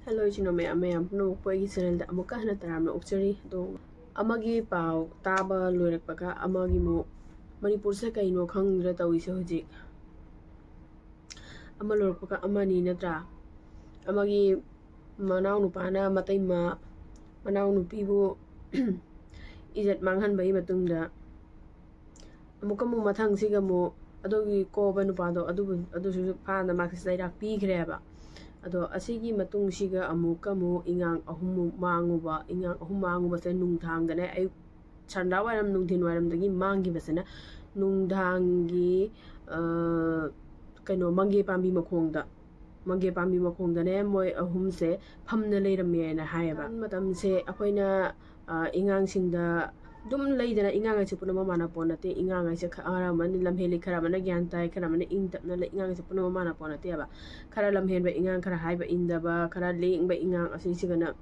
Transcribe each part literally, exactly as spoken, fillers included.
Hello ꯏꯆꯤꯟ ꯏꯅꯥꯎ ꯃꯌꯥꯝ, ꯃꯌꯥꯝ ꯄꯨꯝꯅꯃꯛꯄꯨ ꯑꯩꯒꯤ ꯆꯦꯅꯦꯜꯗ ꯑꯃꯨꯛꯀ ꯍꯟꯅ ꯇꯔꯥꯝꯅ ꯑꯣꯛꯆꯔꯤ꯫ ꯑꯗꯣ ꯑꯃꯒꯤ ꯄꯥꯎ ꯇꯥꯕ ꯂꯣꯏꯔꯛꯄꯒ ꯑꯃꯒꯤ ꯑꯃꯨꯛ, ꯃꯅꯤꯄꯨꯔꯁꯦ ꯀꯩꯅꯣ ꯈꯪꯗ꯭ꯔꯦ ꯇꯧꯔꯤꯁꯦ ꯍꯧꯖꯤꯛ꯫ ꯑꯃ ꯂꯣꯏꯔꯛꯄꯒ ꯑꯃꯅꯤ ꯅꯠꯇ꯭ꯔꯥ? ꯑꯃꯒꯤ ꯃꯅꯥꯎ ꯅꯨꯄꯥꯅ ꯃꯇꯩꯃ, ꯃꯅꯥꯎ ꯅꯨꯄꯤꯕꯨ ꯏꯖꯠ ꯃꯥꯡꯍꯟꯕꯒꯤ ꯃꯇꯨꯡꯗ ꯑꯃꯨꯛꯀ ꯑꯃꯨꯛ ꯃꯊꯪꯁꯤꯒ ꯑꯃꯨꯛ ꯑꯗꯨꯒꯤ ꯀꯣꯕ ꯅꯨꯄꯥꯗꯣ ꯑꯗꯨꯕꯨ, ꯑꯗꯨꯁꯨ ꯐꯥꯅ ꯃꯥꯒꯤ ꯆꯩꯔꯥꯛ ꯄꯤꯈ꯭ꯔꯦꯕ꯫ ꯑꯗꯣ ꯑꯁꯤꯒꯤ ꯃꯇꯨꯡꯁꯤꯒ ꯑꯃꯨꯛꯀ ꯑꯃꯨꯛ ꯏꯉꯥꯡ ꯑꯍꯨꯝꯃꯨꯛ ꯃꯥꯡꯉꯨꯕ, ꯏꯉꯥꯡ ꯑꯍꯨꯝ ꯃꯥꯡꯉꯨꯕꯁꯦ ꯅꯨꯡꯗꯥꯡꯗꯅꯦ, ꯑꯌꯨꯛ ꯁꯟꯗꯥ ꯋꯥꯏꯔꯝ ꯅꯨꯡꯊꯤꯟ ꯋꯥꯏꯔꯝꯗꯒꯤ ꯃꯥꯡꯈꯤꯕꯁꯤꯅ ꯅꯨꯡꯗꯥꯡꯒꯤ, ꯑ, ꯀꯩꯅꯣ, ꯃꯪꯒꯦ ꯄꯥꯝꯕꯤ ꯃꯈꯣꯡꯗ, ꯃꯪꯒꯦ ꯄꯥꯝꯕꯤ ꯃꯈꯣꯡꯗꯅꯦ ꯃꯣꯏ ꯑꯍꯨꯝꯁꯦ ꯐꯝꯅ ꯂꯩꯔꯝꯃꯦꯅ ꯍꯥꯏꯌꯦꯕ꯫ ꯃꯇꯝꯁꯦ ꯑꯩꯈꯣꯏꯅ, ꯑ, ꯏꯉꯥꯡꯁꯤꯡꯗ ꯑꯗꯨꯝ ꯂꯩꯗꯅ, ꯏꯉꯥꯡ ꯍꯥꯏꯁꯦ ꯄꯨꯝꯅꯃꯛ ꯃꯥꯟꯅ ꯄꯣꯠ ꯅꯠꯇꯦ꯫ ꯏꯉꯥꯡ ꯍꯥꯏꯁꯦ ꯈ-, ꯈꯔ ꯑꯃꯅ ꯂꯝꯍꯦꯜꯂꯤ, ꯈꯔ ꯑꯃꯅ ꯒ꯭ꯌꯥꯟ ꯇꯥꯏ, ꯈꯔ ꯑꯃꯅ ꯏꯪ ꯇꯞꯅ ꯂꯩ꯫ ꯏꯉꯥꯡ ꯍꯥꯏꯁꯦ ꯄꯨꯝꯅꯃꯛ ꯃꯥꯟꯅ ꯄꯣꯠ ꯅꯠꯇꯦꯕ꯫ ꯈꯔ ꯂꯝꯍꯦꯟꯕ ꯏꯉꯥꯡ, ꯈꯔ ꯍꯥꯏꯕ ꯏꯟꯗꯕ, ꯈꯔ ꯂꯦꯡꯕ ꯏꯉꯥꯡ ꯑꯁꯤꯁꯤꯒꯅ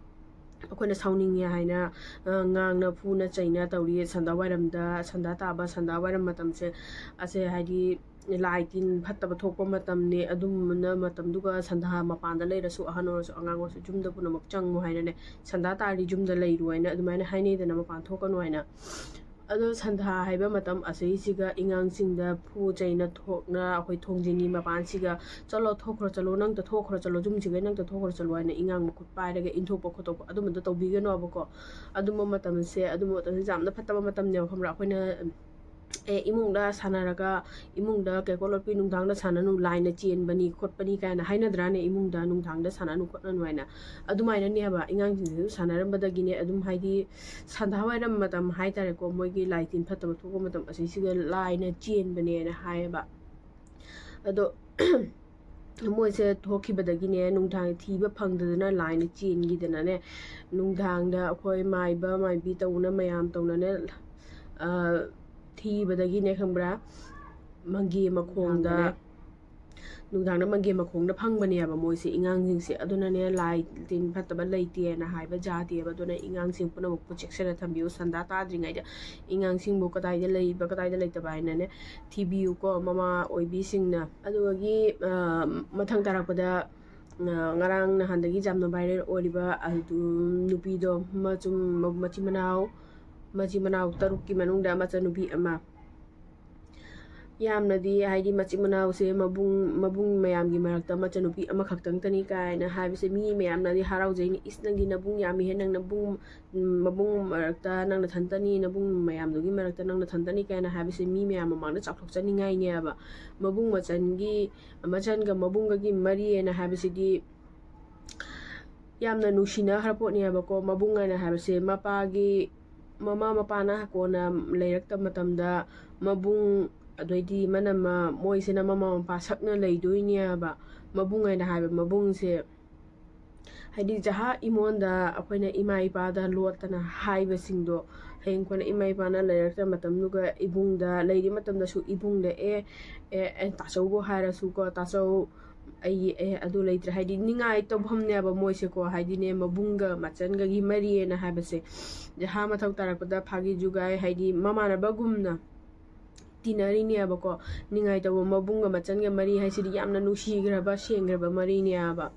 ꯑꯩꯈꯣꯏꯅ ꯁꯥꯎꯅꯤꯡꯉꯦ ꯍꯥꯏꯅ, ꯑ, ꯉꯥꯡꯅ ꯐꯨꯅ ꯆꯩꯅ ꯇꯧꯔꯤ꯫ ꯁꯟꯗꯥ ꯋꯥꯏꯔꯝꯗ, ꯁꯟꯗꯥ ꯇꯥꯕ, ꯁꯟꯗꯥ ꯋꯥꯏꯔꯝ ꯃꯇꯝꯁꯦ, ꯑꯁꯦ ꯍꯥꯏꯗꯤ ꯂꯥꯏ ꯇꯤꯟ ꯐꯠꯇꯕ ꯊꯣꯛꯄ ꯃꯇꯝꯅꯦ꯫ ꯑꯗꯨꯝꯕꯅ ꯃꯇꯝꯗꯨꯒ ꯁꯟꯗꯥ ꯃꯄꯥꯟꯗ ꯂꯩꯔꯁꯨ, ꯑꯍꯟ ꯑꯣꯏꯔꯁꯨ, ꯑꯉꯥꯡ ꯑꯣꯏꯔꯁꯨ, ꯌꯨꯝꯗ ꯄꯨꯝꯅꯃꯛ ꯆꯪꯉꯨ ꯍꯥꯏꯅꯅꯦ, ꯁꯟꯗꯥ ꯇꯥꯔꯗꯤ ꯌꯨꯝꯗ ꯂꯩꯔꯨ ꯍꯥꯏꯅ ꯑꯗꯨꯃꯥꯏꯅ ꯍꯥꯏꯅꯩꯗꯅ, ꯃꯄꯥꯟ ꯊꯣꯛꯀꯅꯨ ꯍꯥꯏꯅ꯫ ꯑꯗꯣ ꯁꯟꯗꯥ ꯍꯥꯏꯕ ꯃꯇꯝ ꯑꯁꯤꯁꯤꯒ ꯏꯉꯥꯡꯁꯤꯡꯗ ꯐꯨ ꯆꯩꯅ ꯊꯣꯛꯅ ꯑꯩꯈꯣꯏ ꯊꯣꯡꯖꯤꯟꯒꯤ ꯃꯄꯥꯟꯁꯤꯒ, "ꯆꯠꯂꯣ, ꯊꯣꯛꯈ꯭ꯔꯣ, ꯆꯠꯂꯣ, ꯅꯪꯇ ꯊꯣꯛꯈ꯭ꯔꯣ, ꯆꯠꯂꯣ, ꯌꯨꯝꯁꯤꯒ ꯅꯪꯇ ꯊꯣꯛꯈ꯭ꯔꯣ, ꯆꯠꯂꯣ" ꯍꯥꯏꯅ ꯏꯉꯥꯡ ꯃꯈꯨꯠ ꯄꯥꯏꯔꯒ ꯏꯟꯊꯣꯛꯄ ꯈꯣꯠꯇꯣꯛꯄ ꯑꯗꯨꯝꯕꯗꯣ ꯇꯧꯕꯤꯒꯅꯣꯕꯀꯣ꯫ ꯑꯗꯨꯝꯕ ꯃꯇꯝꯁꯦ, ꯑꯗꯨꯝꯕ ꯃꯇꯝꯁꯦ ꯌꯥꯝꯅ ꯐꯠꯇꯕ ꯃꯇꯝꯅꯦꯕ, ꯈꯪꯕ꯭ꯔꯥ? ꯑꯩꯈꯣꯏꯅ, ꯑꯦ, ꯏꯃꯨꯡꯗ ꯁꯥꯟꯅꯔꯒ, ꯏꯃꯨꯡꯗ ꯀꯩꯀꯣ ꯂꯣꯠꯄꯤ, ꯅꯨꯡꯗꯥꯡꯗ ꯁꯥꯟꯅꯅꯨ, ꯂꯥꯏꯅ ꯆꯦꯟꯕꯅꯤ ꯈꯣꯠꯄꯅꯤ ꯀꯥꯏꯅ ꯍꯥꯏꯅꯗ꯭ꯔꯥꯅꯦ, ꯏꯃꯨꯡꯗ ꯅꯨꯡꯗꯥꯡꯗ ꯁꯥꯟꯅꯅꯨ ꯈꯣꯠꯅꯅꯨ ꯍꯥꯏꯅ꯫ ꯑꯗꯨꯃꯥꯏꯅꯅꯦꯕ, ꯑꯉꯥꯡꯁꯤꯡꯁꯤꯁꯨ ꯁꯥꯟꯅꯔꯝꯕꯗꯒꯤꯅꯦ, ꯑꯗꯨꯝ ꯍꯥꯏꯗꯤ ꯁꯟꯗꯥ ꯋꯥꯏꯔꯝ ꯃꯇꯝ ꯍꯥꯏꯇꯥꯔꯦꯀꯣ, ꯃꯣꯏꯒꯤ ꯂꯥꯏ ꯇꯤꯟ ꯐꯠꯇꯕ ꯊꯣꯛꯄ ꯃꯇꯝ ꯑꯁꯤꯁꯤꯒ ꯂꯥꯏꯅ ꯆꯦꯟꯕꯅꯦꯅ ꯍꯥꯏꯌꯦꯕ꯫ ꯑꯗꯣ ꯃꯣꯏꯁꯦ ꯊꯣꯛꯈꯤꯕꯗꯒꯤꯅꯦ, ꯅꯨꯡꯗꯥꯡ ꯊꯤꯕ ꯐꯪꯗꯗꯅ ꯂꯥꯏꯅ ꯆꯦꯟꯈꯤꯗꯅꯅꯦ, ꯅꯨꯡꯗꯥꯡꯗ ꯑꯩꯈꯣꯏ ꯃꯥꯏꯕ ꯃꯥꯏꯕꯤ ꯇꯧꯅ ꯃꯌꯥꯝ ꯇꯧꯅꯅꯦ, ꯑ, ꯊꯤꯕꯗꯒꯤꯅꯦ, ꯈꯪꯕ꯭ꯔꯥ, ꯃꯪꯒꯦ ꯃꯈꯣꯡꯗ, ꯅꯨꯡꯗꯥꯡꯗ ꯃꯪꯒꯦ ꯃꯈꯣꯡꯗ ꯐꯪꯕꯅꯦꯕ ꯃꯣꯏꯁꯦ, ꯏꯉꯥꯡꯁꯤꯡꯁꯦ꯫ ꯑꯗꯨꯅꯅꯦ, ꯂꯥꯏ ꯇꯤꯟ ꯐꯠꯇꯕ ꯂꯩꯇꯦꯅ ꯍꯥꯏꯕ ꯌꯥꯗꯦꯕ꯫ ꯑꯗꯨꯅ ꯏꯉꯥꯡꯁꯤꯡ ꯄꯨꯝꯅꯃꯛꯄꯨ ꯆꯦꯛꯁꯤꯟꯅ ꯊꯝꯕꯤꯌꯨ꯫ ꯁꯟꯗꯥ ꯇꯥꯗ꯭ꯔꯤꯉꯩꯗ ꯏꯉꯥꯡꯁꯤꯡꯕꯨ ꯀꯗꯥꯏꯗ ꯂꯩꯕ, ꯀꯗꯥꯏꯗ ꯂꯩꯇꯕ ꯍꯥꯏꯅꯅꯦ ꯊꯤꯕꯤꯌꯨꯀꯣ, ꯃꯃꯥ ꯑꯣꯏꯕꯤꯁꯤꯡꯅ꯫ ꯑꯗꯨꯗꯒꯤ, ꯑ, ꯃꯊꯪ ꯇꯥꯔꯛꯄꯗ ꯉꯔꯥꯡ ꯅꯍꯥꯟꯗꯒꯤ ꯌꯥꯝꯅ viral ꯑꯣꯏꯔꯤꯕ ꯑꯗꯨ ꯅꯨꯄꯤꯗꯣ, ꯃꯆꯨꯝ ꯃꯆꯤꯟ ꯃꯅꯥꯎ ꯃꯆꯤꯟ ꯃꯅꯥꯎ ꯇꯔꯨꯛꯀꯤ ꯃꯅꯨꯡꯗ ꯃꯆꯟꯅꯨꯄꯤ ꯑꯃ꯫ ꯌꯥꯝꯅꯗꯤ, ꯍꯥꯏꯗꯤ, ꯃꯆꯤꯟ ꯃꯅꯥꯎꯁꯦ ꯃꯕꯨꯡ ꯃꯕꯨꯡ ꯃꯌꯥꯝꯒꯤ ꯃꯔꯛꯇ ꯃꯆꯟꯅꯨꯄꯤ ꯑꯃꯈꯛꯇꯪꯇꯅꯤ ꯀꯥꯏꯅ ꯍꯥꯏꯕꯁꯦ ꯃꯤ ꯃꯌꯥꯝꯅꯗꯤ ꯍꯔꯥꯎꯖꯩꯅꯤ꯫ "ꯏꯁ, ꯅꯪꯗꯤ ꯅꯕꯨꯡ ꯌꯥꯝꯃꯤꯍꯦ, ꯅꯪ ꯅꯕꯨꯡ ꯎꯝ, ꯃꯕꯨꯡ ꯃꯔꯛꯇ ꯅꯪ ꯅꯊꯟꯇꯅꯤ, ꯅꯕꯨꯡ ꯃꯌꯥꯝꯗꯨꯒꯤ ꯃꯔꯛꯇ ꯅꯪ ꯅꯊꯟꯇꯅꯤ" ꯀꯥꯏꯅ ꯍꯥꯏꯕꯁꯦ ꯃꯤ ꯃꯌꯥꯝ ꯃꯃꯥꯡꯗ ꯆꯥꯎꯊꯣꯛꯆꯅꯤꯡꯉꯥꯏꯅꯦꯕ꯫ ꯃꯕꯨꯡ ꯃꯆꯟꯒꯤ ꯃꯆꯟꯒ ꯃꯕꯨꯡꯒꯒꯤ ꯃꯔꯤ ꯍꯥꯏꯅ ꯍꯥꯏꯕꯁꯤꯗꯤ ꯌꯥꯝꯅ ꯅꯨꯡꯁꯤꯅꯈ꯭ꯔ ꯄꯣꯠꯅꯦꯕꯀꯣ꯫ ꯃꯕꯨꯡ ꯍꯥꯏꯅ ꯍꯥꯏꯕꯁꯦ ꯃꯄꯥꯒꯤ ꯃꯃꯥ ꯃꯄꯥꯅ ꯀꯣꯟꯅ ꯂꯩꯔꯛꯇ ꯃꯇꯝꯗ ꯃꯕꯨꯡ, ꯑꯗꯩꯗꯤ ꯃꯅꯝꯃ, ꯃꯣꯏꯁꯤꯅ ꯃꯃꯥ ꯃꯄꯥ ꯁꯛꯅ ꯂꯩꯗꯣꯏꯅꯦꯕ꯫ ꯃꯕꯨꯡ ꯍꯥꯏꯅ ꯍꯥꯏꯕ ꯃꯕꯨꯡꯁꯦ, ꯍꯥꯏꯗꯤ, ꯖꯍꯥ ꯏꯃꯣꯟꯗ ꯑꯩꯈꯣꯏꯅ ꯏꯃꯥ ꯏꯄꯥꯗ ꯂꯣꯠꯇꯅ ꯍꯥꯏꯕꯁꯤꯡꯗꯣ, ꯍꯌꯦꯡ ꯀꯣꯟꯅ ꯏꯃꯥ ꯏꯄꯥꯅ ꯂꯩꯔꯛꯇ ꯃꯇꯝꯗꯨꯒ ꯏꯕꯨꯡꯗ ꯂꯩꯔꯤ ꯃꯇꯝꯗꯁꯨ ꯏꯕꯨꯡꯗ, "ꯑꯦ, ꯑꯦ, ꯑꯦ, ꯇꯥꯆꯧꯕꯨ ꯍꯥꯏꯔꯁꯨꯀꯣ, ꯇꯥꯆꯧ, ꯑꯩꯒꯤ, ꯑꯦ, ꯑꯗꯨ ꯂꯩꯇ꯭ꯔꯦ", ꯍꯥꯏꯗꯤ, ꯅꯤꯡꯉꯥꯏ ꯇꯧꯐꯝꯅꯦꯕ ꯃꯣꯏꯁꯦꯀꯣ, ꯍꯥꯏꯗꯤꯅꯦ, ꯃꯕꯨꯡꯒ ꯃꯆꯟꯒꯒꯤ ꯃꯔꯤꯑꯅ ꯍꯥꯏꯕꯁꯦ꯫ ꯖꯍꯥ ꯃꯊꯧ ꯇꯥꯔꯛꯄꯗ ꯐꯥꯒꯤ ꯖꯨꯒꯥꯏ, ꯍꯥꯏꯗꯤ, ꯃꯃꯥꯟꯅꯕꯒꯨꯝꯅ ꯇꯤꯟꯅꯔꯤꯅꯦꯕꯀꯣ꯫ ꯅꯤꯡꯉꯥꯏ ꯇꯧꯕ ꯃꯕꯨꯡꯒ ꯃꯆꯟꯒ ꯃꯔꯤ ꯍꯥꯏꯁꯤꯗꯤ ꯌꯥꯝꯅ ꯅꯨꯡꯁꯤꯈ꯭ꯔꯕ, ꯁꯦꯡꯈ꯭ꯔꯕ ꯃꯔꯤꯅꯦꯕ꯫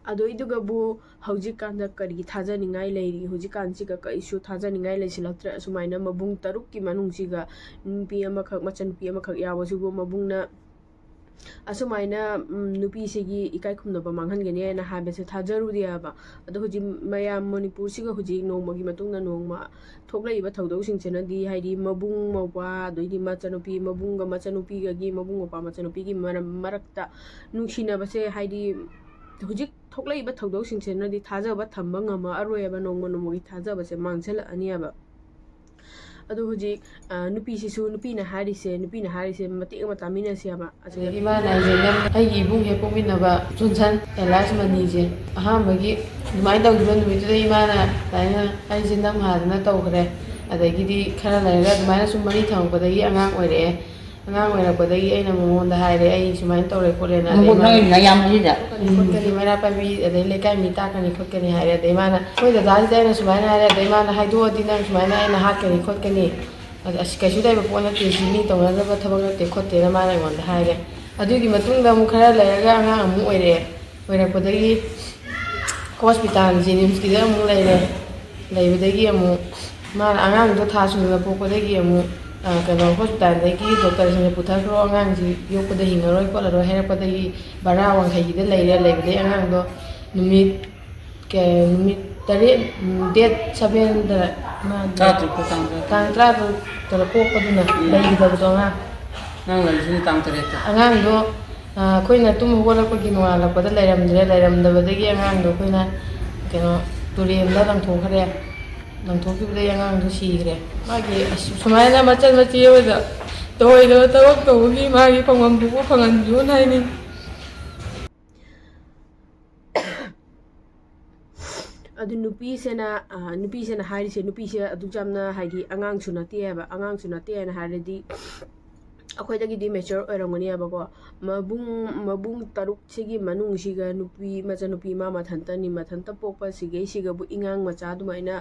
ꯑꯗꯨꯏꯗꯨꯒꯕꯨ ꯍꯧꯖꯤꯛꯀꯥꯟꯗ ꯀꯔꯤꯒꯤ ꯊꯥꯖꯅꯤꯡꯉꯥꯏ ꯂꯩꯔꯤ? ꯍꯧꯖꯤꯛꯀꯥꯟꯁꯤꯒ ꯀꯔꯤꯁꯨ ꯊꯥꯖꯅꯤꯡꯉꯥꯏ ꯂꯩꯁꯤꯜꯂꯛꯇ꯭ꯔꯦ꯫ ꯑꯁꯨꯃꯥꯏꯅ ꯃꯕꯨꯡ ꯇꯔꯨꯛꯀꯤ ꯃꯅꯨꯡꯁꯤꯒ ꯅꯨꯄꯤ ꯑꯃꯈꯛ, ꯃꯆꯟꯅꯨꯄꯤ ꯑꯃꯈꯛ ꯌꯥꯎꯕꯁꯤꯕꯨ ꯃꯕꯨꯡꯅ ꯑꯁꯨꯃꯥꯏꯅ, ꯎꯝ, ꯅꯨꯄꯤꯁꯤꯒꯤ ꯏꯀꯥꯏ ꯈꯨꯝꯅꯕ ꯃꯥꯡꯍꯟꯒꯅꯤ ꯍꯥꯏꯅ ꯍꯥꯏꯕꯁꯦ ꯊꯥꯖꯔꯨꯗꯦꯕ꯫ ꯑꯗꯣ ꯍꯧꯖꯤꯛ ꯃꯌꯥꯝ ꯃꯅꯤꯄꯨꯔꯁꯤꯒ ꯍꯧꯖꯤꯛ ꯅꯣꯡꯃꯒꯤ ꯃꯇꯨꯡꯗ ꯅꯣꯡꯃ ꯊꯣꯛꯂꯛꯏꯕ ꯊꯧꯗꯣꯛꯁꯤꯡꯁꯤꯅꯗꯤ, ꯍꯥꯏꯗꯤ, ꯃꯕꯨꯡ ꯃꯧꯄ꯭ꯋꯥ, ꯑꯗꯩꯗꯤ ꯃꯆꯟꯅꯨꯄꯤ, ꯃꯕꯨꯡꯒ ꯃꯆꯟꯅꯨꯄꯤꯒꯒꯤ, ꯃꯕꯨꯡ ꯃꯧꯄ꯭ꯋꯥ ꯃꯆꯟꯅꯨꯄꯤꯒꯤ ꯃꯔꯝ, ꯃꯔꯛꯇ ꯅꯨꯡꯁꯤꯅꯕꯁꯦ, ꯍꯥꯏꯗꯤ, ꯍꯧꯖꯤꯛ ꯊꯣꯛꯂꯛꯏꯕ ꯊꯧꯗꯣꯛꯁꯤꯡꯁꯤꯅꯗꯤ ꯊꯥꯖꯕ ꯊꯝꯕ ꯉꯝꯃꯛꯑꯔꯣꯏꯕ, ꯅꯣꯡꯃ ꯅꯣꯡꯃꯒꯤ ꯊꯥꯖꯕꯁꯦ ꯃꯥꯡꯁꯤꯜꯂꯛꯑꯅꯤꯕ꯫ ꯑꯗꯣ ꯍꯧꯖꯤꯛ, ꯑ, ꯅꯨꯄꯤꯁꯤꯁꯨ, ꯅꯨꯄꯤꯅ ꯍꯥꯏꯔꯤꯁꯦ, ꯅꯨꯄꯤꯅ ꯍꯥꯏꯔꯤꯁꯦ ꯃꯇꯦꯛ ꯑꯃ ꯇꯥꯃꯤꯟꯅꯁꯦꯕ꯫ ꯑꯗꯒꯤ ꯏꯃꯥꯅ ꯍꯥꯏꯁꯦ, "ꯅꯪ ꯑꯩꯒꯤ ꯏꯕꯨꯡ ꯍꯦꯛ ꯄꯣꯛꯃꯤꯟꯅꯕ ꯖꯣꯟꯁꯟ alias ꯃꯅꯤꯁꯦ ꯑꯍꯥꯟꯕꯒꯤ ꯑꯗꯨꯃꯥꯏꯅ ꯇꯧꯈꯤꯕ ꯅꯨꯃꯤꯠꯇꯨꯗ ꯏꯃꯥꯅ ꯑꯗꯨꯃꯥꯏꯅ ꯑꯩꯁꯦ ꯅꯝ ꯍꯥꯗꯅ ꯇꯧꯈ꯭ꯔꯦ꯫ ꯑꯗꯒꯤꯗꯤ ꯈꯔ ꯂꯩꯔꯒ ꯑꯗꯨꯃꯥꯏꯅ ꯁꯨꯝ ꯃꯔꯤ ꯊꯝꯃꯛꯄꯗꯒꯤ ꯑꯉꯥꯡ ꯑꯣꯏꯔꯛꯑꯦ꯫ ꯑꯉꯥꯡ ꯑꯣꯏꯔꯛꯄꯗꯒꯤ ꯑꯩꯅ ꯃꯉꯣꯟꯗ ꯍꯥꯏꯔꯦ, ꯑꯩ ꯁꯨꯃꯥꯏꯅ ꯇꯧꯔꯦ ꯈꯣꯠꯂꯦꯅ꯫ ꯑꯗꯩ ꯃꯉꯣꯟ ꯃꯥꯅ ꯅꯣꯏ ꯅꯌꯥꯝꯕꯁꯤꯗ? ꯎꯝ, ꯈꯣꯠꯀꯅꯤ, ꯃꯩꯔꯥ ꯄꯥꯏꯕꯤ, ꯑꯗꯩ ꯂꯩꯀꯥꯏ ꯃꯤ ꯇꯥꯛꯀꯅꯤ ꯈꯣꯠꯀꯅꯤ ꯍꯥꯏꯔꯦ꯫ ꯑꯗꯩ ꯃꯥꯅ, ꯑꯩꯈꯣꯏ ꯗꯗꯥꯁꯤꯗ ꯑꯩꯅ ꯁꯨꯃꯥꯏꯅ ꯍꯥꯏꯔꯦ, ꯑꯗꯩ ꯃꯥꯅ, "ꯍꯥꯏꯗꯣꯛꯑꯗꯤ ꯅꯪ ꯁꯨꯃꯥꯏꯅ ꯑꯩꯅ ꯍꯥꯠꯀꯅꯤ ꯈꯣꯠꯀꯅꯤ, ꯑꯗ ꯑꯁ ꯀꯩꯁꯨ ꯂꯩꯕ ꯄꯣꯠ ꯅꯠꯇꯦ, ꯁꯤ ꯃꯤ ꯇꯧꯅꯗꯕ ꯊꯕꯛ ꯅꯠꯇꯦ ꯈꯣꯠꯇꯦꯅ" ꯃꯥꯅ ꯑꯩꯉꯣꯟꯗ ꯍꯥꯏꯔꯦ꯫ ꯑꯗꯨꯒꯤ ꯃꯇꯨꯡꯗ ꯑꯃꯨꯛ ꯈꯔ ꯂꯩꯔꯒ ꯑꯉꯥꯡ ꯑꯃꯨꯛ ꯑꯣꯏꯔꯛꯑꯦ꯫ ꯑꯣꯏꯔꯛꯄꯗꯒꯤ ꯍꯣꯁꯄꯤꯇꯥꯜꯁꯤ ꯔꯤꯝꯁꯀꯤꯗ ꯑꯃꯨꯛ ꯂꯩꯔꯦ꯫ ꯂꯩꯕꯗꯒꯤ ꯑꯃꯨꯛ ꯃꯥꯅ ꯑꯉꯥꯡꯗꯣ ꯊꯥ ꯁꯨꯗꯅ ꯄꯣꯛꯄꯗꯒꯤ ꯑꯃꯨꯛ, ꯑ, ꯀꯩꯅꯣ, ꯍꯣꯁꯄꯤꯇꯥꯜꯗꯒꯤ ꯗꯣꯛꯇꯔꯁꯤꯡꯅ ꯄꯨꯊꯈ꯭ꯔꯣ, ꯑꯉꯥꯡꯁꯤ ꯌꯣꯛꯄꯗ ꯍꯤꯡꯉꯔꯣꯏ ꯈꯣꯠꯂꯔꯣꯏ ꯍꯥꯏꯔꯛꯄꯗꯒꯤ ꯕꯔꯥ ꯋꯥꯡꯈꯩꯒꯤꯗ ꯂꯩꯔꯦ꯫ ꯂꯩꯕꯗꯒꯤ ꯑꯉꯥꯡꯗꯣ ꯅꯨꯃꯤꯠ ꯀꯌꯥ, ꯅꯨꯃꯤꯠ ꯇꯔꯦꯠ, ꯗꯦꯠ ꯁꯚꯦꯟꯗ ꯃꯥ ꯇꯔꯥꯇꯔꯨꯛꯇ, ꯇꯥꯡ ꯇꯔꯥꯇꯔꯨꯛ꯫ ꯇꯥꯡ ꯇꯔꯥꯇꯔꯨꯛꯇ ꯄꯣꯛꯄꯗꯨꯅ ꯎꯝ꯫ ꯂꯩꯈꯤꯗꯕꯗꯣ ꯑꯉꯥꯡ꯫ ꯅꯪ ꯂꯩꯔꯤꯁꯤꯅ ꯇꯥꯡ ꯇꯔꯦꯠꯇ꯫ ꯑꯉꯥꯡꯗꯣ, ꯑ, ꯑꯩꯈꯣꯏꯅ ꯇꯨꯝ ꯍꯧꯒꯠꯂꯛꯄꯒꯤ ꯅꯣꯡꯉꯥꯜꯂꯛꯄꯗ ꯂꯩꯔꯝꯗ꯭ꯔꯦ꯫ ꯂꯩꯔꯝꯗꯕꯗꯒꯤ ꯑꯉꯥꯡꯗꯣ ꯑꯩꯈꯣꯏꯅ, ꯀꯩꯅꯣ, ꯇꯨꯔꯦꯟꯗ ꯂꯪꯊꯣꯛꯈ꯭ꯔꯦ꯫ ꯂꯪꯊꯣꯛꯈꯤꯕꯗꯒꯤ ꯑꯉꯥꯡꯗꯣ ꯁꯤꯈ꯭ꯔꯦ꯫ ꯃꯥꯒꯤ ꯑꯁ-, ꯁꯨꯃꯥꯏꯅ ꯃꯆꯟ ꯃꯆꯦ ꯑꯣꯏꯗ ꯇꯧꯍꯩꯗꯕ ꯊꯕꯛ ꯇꯧꯕꯒꯤ ꯃꯥꯒꯤ ꯐꯪꯐꯝ ꯊꯣꯛꯄ ꯐꯪꯍꯟꯕꯤꯌꯨꯅ ꯍꯥꯏꯅꯤꯡꯉꯤ꯫ ꯑꯗꯨ ꯅꯨꯄꯤꯁꯤꯅ, ꯑ, ꯅꯨꯄꯤꯁꯤꯅ ꯍꯥꯏꯔꯤꯁꯦ, ꯅꯨꯄꯤꯁꯦ ꯑꯗꯨꯛ ꯌꯥꯝꯅ, ꯍꯥꯏꯗꯤ, ꯑꯉꯥꯡꯁꯨ ꯅꯠꯇꯦ ꯍꯥꯏꯕ, ꯑꯉꯥꯡꯁꯨ ꯅꯠꯇꯦ ꯍꯥꯏꯅ ꯍꯥꯏꯔꯗꯤ ꯑꯩꯈꯣꯏꯗꯒꯤꯗꯤ ꯃꯦꯆꯣꯔ ꯑꯣꯏꯔꯝꯒꯅꯤ ꯍꯥꯏꯕꯀꯣ꯫ ꯃꯕꯨꯡ, ꯃꯕꯨꯡ ꯇꯔꯨꯛꯁꯤꯒꯤ ꯃꯅꯨꯡꯁꯤꯒ ꯅꯨꯄꯤ, ꯃꯆꯥꯅꯨꯄꯤ ꯃꯥ ꯃꯊꯟꯇꯅꯤ꯫ ꯃꯊꯟꯇ ꯄꯣꯛꯄ ꯁꯤꯒꯩꯁꯤꯒꯕꯨ ꯏꯉꯥꯡ ꯃꯆꯥ ꯑꯗꯨꯃꯥꯏꯅ,